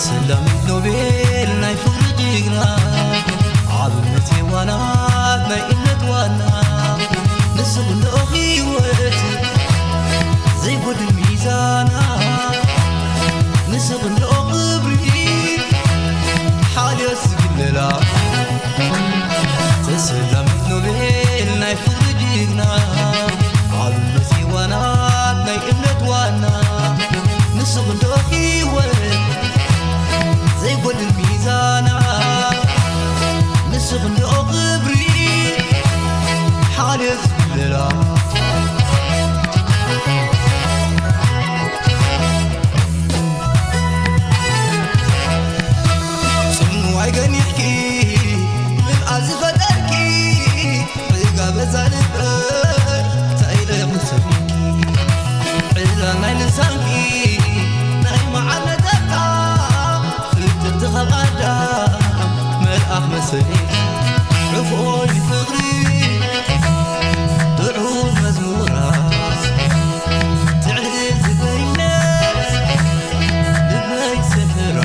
ሰላም ኖቤል ናይ ፍቕሪ ጅግና፣ ኣብነት የዋናት ናይ እምነት ዋና፣ ንስኽ እንዶ ህይወት ዘይጎድል ሚዛና፣ ንስኽ እንዶ ክብሪ ሓልዮት ዝግለላ። ተሰላሚት ኖቤል ናይ ፍቕሪ ጅግና፣ ኣብ መጺዋናት ናይ እምነት ዋና፣ ንስኽ እንዶ ህይወት ዘይጎድል ሚዛና፣ ንስኽ እንዶ ክብሪ ሓልዮት ዝብለላ። ጽምዋይ ገኒሕኪ ምልኣት ዝፈጠርኪ፣ ዒጋ በዛ ልበይ እንታይ ኢለ ክሰምኪ? ዕላል ናይ ልሳንኪ ናይ መዓር ነጠብታ፣ ፍጥርቲ ካብ ኣዳም መልኣኽ መሰለኪ። ዕፎይ ፍቕሪ ጥዑም መዝሙራት፣ ትዕልል ዝበይነት ልበይ ሰፈራ።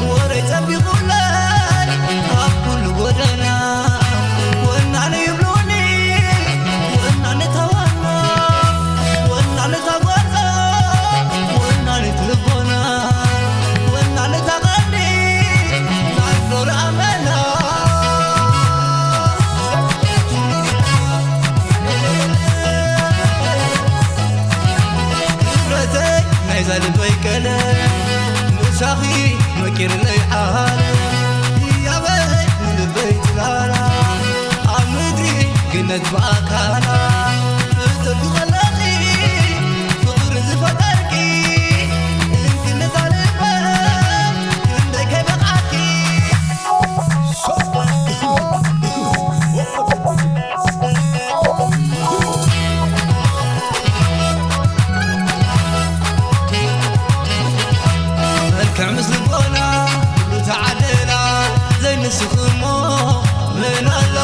ወረይ ጸቢቑለይ ኣብ ኩሉ ጎደና፣ ወናኒ ይብሉኒ፣ ወናኒ ተዋና፣ ወናኒ ተጓዛ፣ ወናኒ ትልቦና፣ ወናኒ ተቐኒ፣ ናይ ፍቕሪ ኣመና። ክብረተይ ናይዛ ልበይ ቀለም፣ ምሳኺ መቂርለይ ዓለም። ህያበይ ንልበይ ጽላላ፣ ኣብ ምድሪ ገነት ብኣካላ። ፍጥርቲ ከለኺ ፍቕሪ ዝፈጠርኪ፣ እንክሊ እዛ ልበይ ክንደይ ከይበቕዓኪ። መልክዕ ምስ ልቦና ኩሉ ተዓደላ፣ ዘይንስኽሞ መን ኣላ?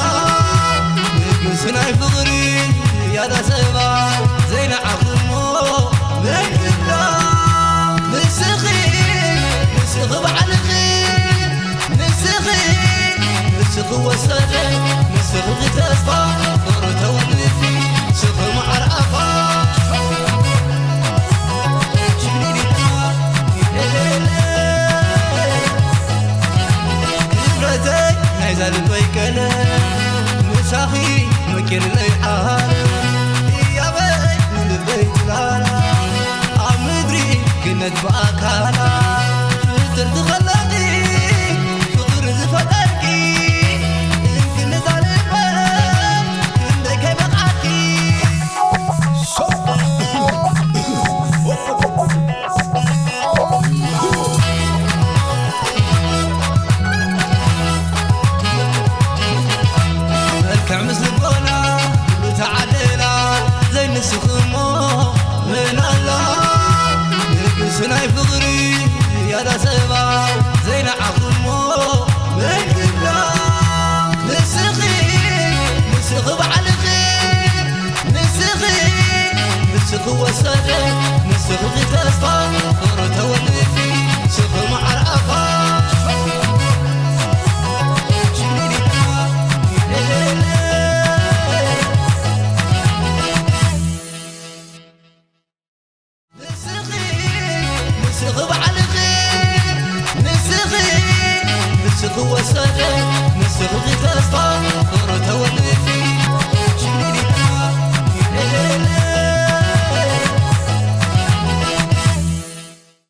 ንግስ ናይ ፍቕሪ ያዳ ሰባ፣ ዘይነዓኹሞ መን ክብላ? ንስኺ፣ ንስኺ ባዕልኺ ንስኺ፣ ንስኺ ወሰደ፣ ንስኺ ተስፋ፣ ፍቕሪ ተወልፊ፣ ንስኺ መዓር ኣፋ። ሽሊሊታ፣ ኤሌሌ። ክብረተይ ናይዛ ልበይ ቀለም፣ ምሳኺ መቂርለይ ዓለም። ህያበይ ንልበይ ጽላላ፣ ኣብ ምድሪ ገነት ብኣካላ። ፍጥርቲ ከለኺ ፍቕሪ ዝፈጠርኪ፣ እንክሊ እዛ ልበይ ክንደይ ከይበቕዓኪ። መልክዕ ምስ ልቦና ኩሉ ተዓደላ፣ ዘይንስኽሞ መን ኣላ? ንግስ ናይ ፍቕሪ ያዳ ሰባ፣ ዘይነዓኹሞ መን ክብላ? ንስኺ፣ ንስኺ ባዕልኺ፣ ንስኺ፣ ንስኺ ወሰደ፣ ንስኺ ተስፋ፣ ፍቕሪ ተወልፊ፣ ንስኺ መዓር ኣፋ። ንስኺ፣ ንስኺ ባዕልኺ፣ ንስኺ፣ ንስኺ ወሰደ፣ ንስኺ